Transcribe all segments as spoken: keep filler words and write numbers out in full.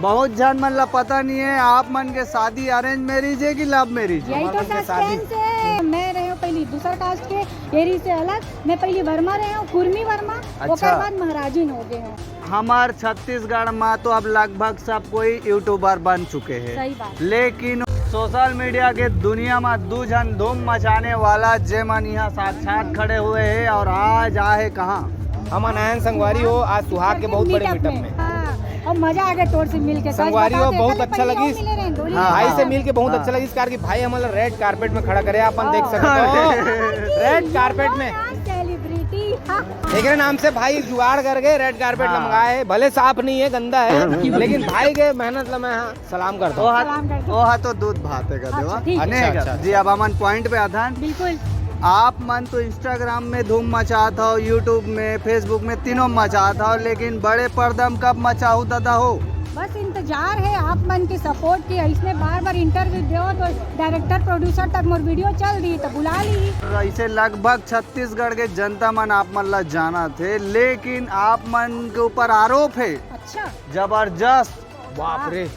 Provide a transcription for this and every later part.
बहुत झन मन ला पता नहीं है, आप मन के शादी अरेंज मैरिज है कि लव मैरिज? यही तो सस्पेंस है। मैं रहे हूँ पहली दूसर कास्ट के, ये रही से अलग। मैं पहली वर्मा रहे हूँ, कुर्मी वर्मा। अच्छा। ओकर बाद महाराजिन हो गए हूँ। हमार छत्तीसगढ़ में तो अब लगभग सब कोई यूट्यूबर बन चुके हैं। सही बात। लेकिन सोशल मीडिया के दुनिया में दू झन धूम मचाने वाला, जे मन यहाँ साक्षात खड़े हुए हैं और आज आए कहाँ? हमन आयन संगवारी हो आज सुहाग के बहुत बड़े मीटअप में। हाँ, और मजा आ गया तोर से मिलके। सच संगवारी हो, बताते हैं, बहुत कल अच्छा पहले लगी। मिले रहे हैं, डोली हाँ, भाई से हाँ। मिलके बहुत हाँ। अच्छा लगी, कार की भाई हमला रेड कारपेट में खड़ा करे, अपन देख हाँ। सकते हो। रेड कारपेट में। सेलिब्रिटी। हाँ। एकरे नाम से भाई जुगाड़ करके रेड कारपेट हाँ। लमगाए है, भले साफ नहीं है, गंदा है, लेकिन भाई के मेहनत ला मैं हाँ सलाम करता हूँ। ओहा, सलाम करता हूँ। ओहा तो दूध भात है, अच्छा, ठीक है। नहीं अच्छा, अच्छा। जी, अब हमन पॉइंट पे आथन। बिल्कुल। आप मन तो इंस्टाग्राम में धूम मचात हो, यूट्यूब में, फेसबुक में, तीनों मचात हो, लेकिन बड़े पर्दा में कब मचाहू दादा हो? बस इंतजार है आप मन के सपोर्ट के, इसमें बार बार इंटरव्यू दो तो डायरेक्टर प्रोड्यूसर तक मोर वीडियो चल रही तो बुला ली। ऐसे लगभग छत्तीसगढ़ के जनता मन आप मन ला जानत हे, लेकिन आप मन के ऊपर आरोप है। अच्छा। जबरदस्त। बाप रे।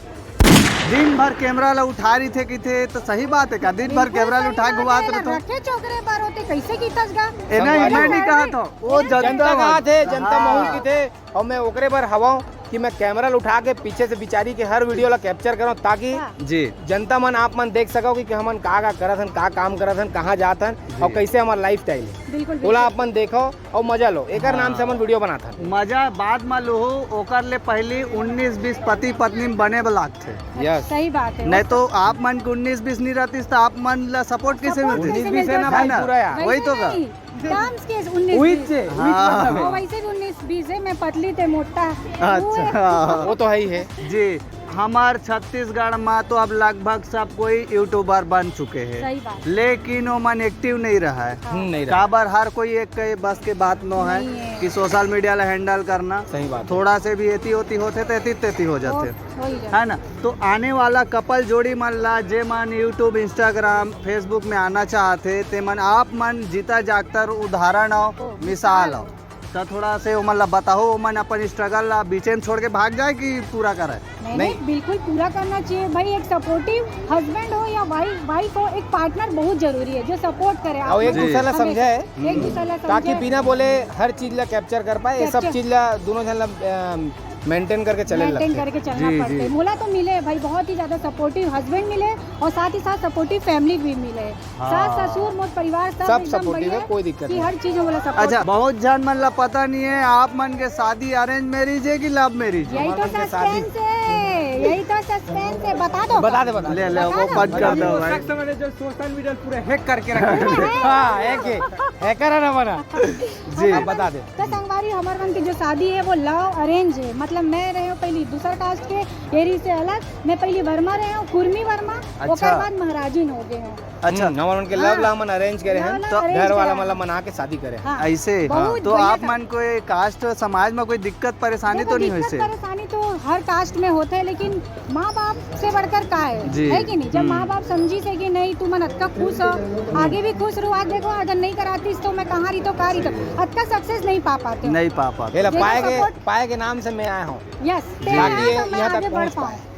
दिन भर कैमरा ला उठा रही थे कि थे, तो सही बात है का? दिन भर बिल्कुल कैमरा ला सही उठा के बात घुमात है, रहे तो। रखे चोकरे बार होते, कैसे कीतस गा? ए, नहीं, मैं नहीं कहा तो। वो जनता जनता कहा थे, जनता हाँ। महू की थे, और मैं ओकरे बर हवाऊं कि मैं कैमरा ला उठा के पीछे से बिचारी के हर वीडियो ला कैप्चर करूं, ताकि हाँ। जी। जनता मन, आप मन देख सको कि, कि हमन का, का करत हन, का काम करत हन, कहाँ जात हन जी। और कैसे हमार लाइफस्टाइल है। बिल्कुल, ओला बिल्कुल। आप मन देखो और मजा लो, एकर नाम से हमन वीडियो बनात हन। मजा बाद में लुहू, ओकर ले पहली उन्नीस बीस पति पत्नी में बने ला लागथे। यस। सही बात है। नहीं तो आप मन के उन्नीस बीस नहीं रहतीस तो आप मन ला सपोर्ट कैसे सपोर्ट मिलती? कैसे उन्नीस बीस है ना मिलता? भाई, है ना? पूरा यार। वही तो का। टर्म्स के उन्नीस उहित बीस। से, उहित हाँ। मतलब हाँ, है। वैसे भी उन्नीस बीस है, मैं पतली ते मोटा। अच्छा। वो तो है ही है। जी, हमार छत्तीसगढ़ में तो अब लगभग सब कोई यूट्यूबर बन चुके हैं। सही बात। लेकिन वो मन एक्टिव नहीं रहा है। हाँ। हम्म, नहीं रहा। काबर हर कोई एक के बस के बात नो है नहीं है। कि सोशल मीडिया ला हैंडल करना। सही बात है। थोड़ा से भी एती ओती होते तो एती तेती हो जाते। हो, हो ही जाते। है ना? तो आने वाला कपल जोड़ी मन ला, जे मन यूट्यूब, इंस्टाग्राम, फेसबुक में आना चाहते, ते मन आप मन जीता जागतर उदाहरण हो, ओ, मिसाल हो। तो थोड़ा से ओमन ला बताओ, ओमन अपन स्ट्रगल ला बीचे में छोड़ के भाग जाए कि पूरा करे? नहीं, नहीं, नहीं। बिल्कुल पूरा करना चाहिए भाई। एक सपोर्टिव हस्बैंड हो या वाइफ, वाइफ हो, एक पार्टनर बहुत जरूरी है जो सपोर्ट करे। आप और एक लोग दूसरे ला हमेशा समझाए, एक दूसरे ला ताकि समझाए। बिना बोले हर चीज ला कैप्चर कर पाए, ये सब कैप्चर। चीज ला दोनों जन ला, अम, मेंटेन करके चले मेंटेन लगते। करके चलना जी, पड़ता जी। है। मोला तो मिले भाई, बहुत ही ज्यादा सपोर्टिव हस्बैंड मिले और साथ ही साथ सपोर्टिव फैमिली भी मिले। हाँ। सास ससुर मोर परिवार सब सब एकदम सपोर्टिव बढ़िया है, कोई दिक्कत कि नहीं। हर चीज में बोला सपोर्ट। अच्छा, बहुत झन मन ला पता नहीं है, आप मन के शादी अरेंज मैरिज है कि लव मैरिज? यही तो हमारे मन के शादी। सस्पेंस है, यही तो सस्पेंस है। बता दो, बता दे, बता दे। ले, ले, बता वो दो। कट कर दो वो भाई। शख्स मैंने जो सोशल मीडिया पूरे हैक करके रखा है। हाँ, हैक है, हैकर है ना बना। जी। अब बता दे। तो संगवारी, हमर मन की जो शादी है वो लव अरेंज है। मतलब मैं रहे हूँ पहली दूसर कास्ट के, एरी से अलग। मैं पहली वर्मा रहे हूँ, कुर्मी वर्मा, अच्छा। ओकर बाद महाराजिन हो गए हैं। अच्छा। हम्म, हमर मन के लव हाँ। ला हमन अरेंज करे लव हैं, ला तो अरेंज घर वाला करे मन ला हैं। मना के शादी करे हैं। हाँ, ऐसे? बहुत तो बढ़िया आप था। मन कोई कास्ट समाज में कोई दिक्कत परेशानी देखो, तो नहीं होई दिक्कत से? परेशानी तो हर कास्ट में होते हैं, लेकिन माँ बाप से बढ़कर का है, जी। है कि नहीं? जब हम्म। माँ बाप समझी से कि नहीं, तुमन अतका खुश हो, आगे भी खुश रहो। आज देखो, अगर नहीं करातीस तो मैं कहाँ रही तो, कहाँ रही तो, अतका सक्सेस नहीं पा पाते हो। नहीं पा पाते। ये ला, देखो, पाए के, सपोर्ट पाए के नाम से मैं आया हूँ। यस, जी। तेरे ताकि नाम ये से मैं यहाँ आगे तक बढ़ पहुँच पाऊँ। पाए।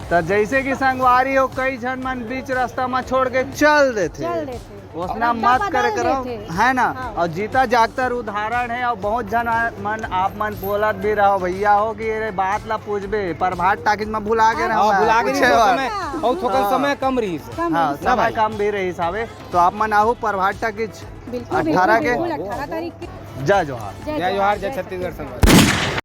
तो जैसे कि संगवारी हो, कई झन मन बीच रास्ता में छोड़ के चल देथे। चल देथे। ओसना और मत उल्टा करे बदल करो, देथे। है ना? हाँ। और जीता जागतर उदाहरण है, और बहुत झन आ-, मन, आप मन बोलत भी रहो भैया हो कि ये बात ला पूछबे, प्रभात टाकिज में भुला गे हाँ, रहो, भुला गे पूछे रहो। हाँ। समय, और थोकन हाँ। समय कम रही से। कम हाँ, रही से। ना समय भाई। कम भी रही सावे, तो आप मन आहू प्रभात टाकिज बिल्कुल, अठारह बिल्कुल, के? बिल्कुल, अठारह तारीख के। जय जोहार। जय जोहार, जय छत्तीसगढ़ संगवारी।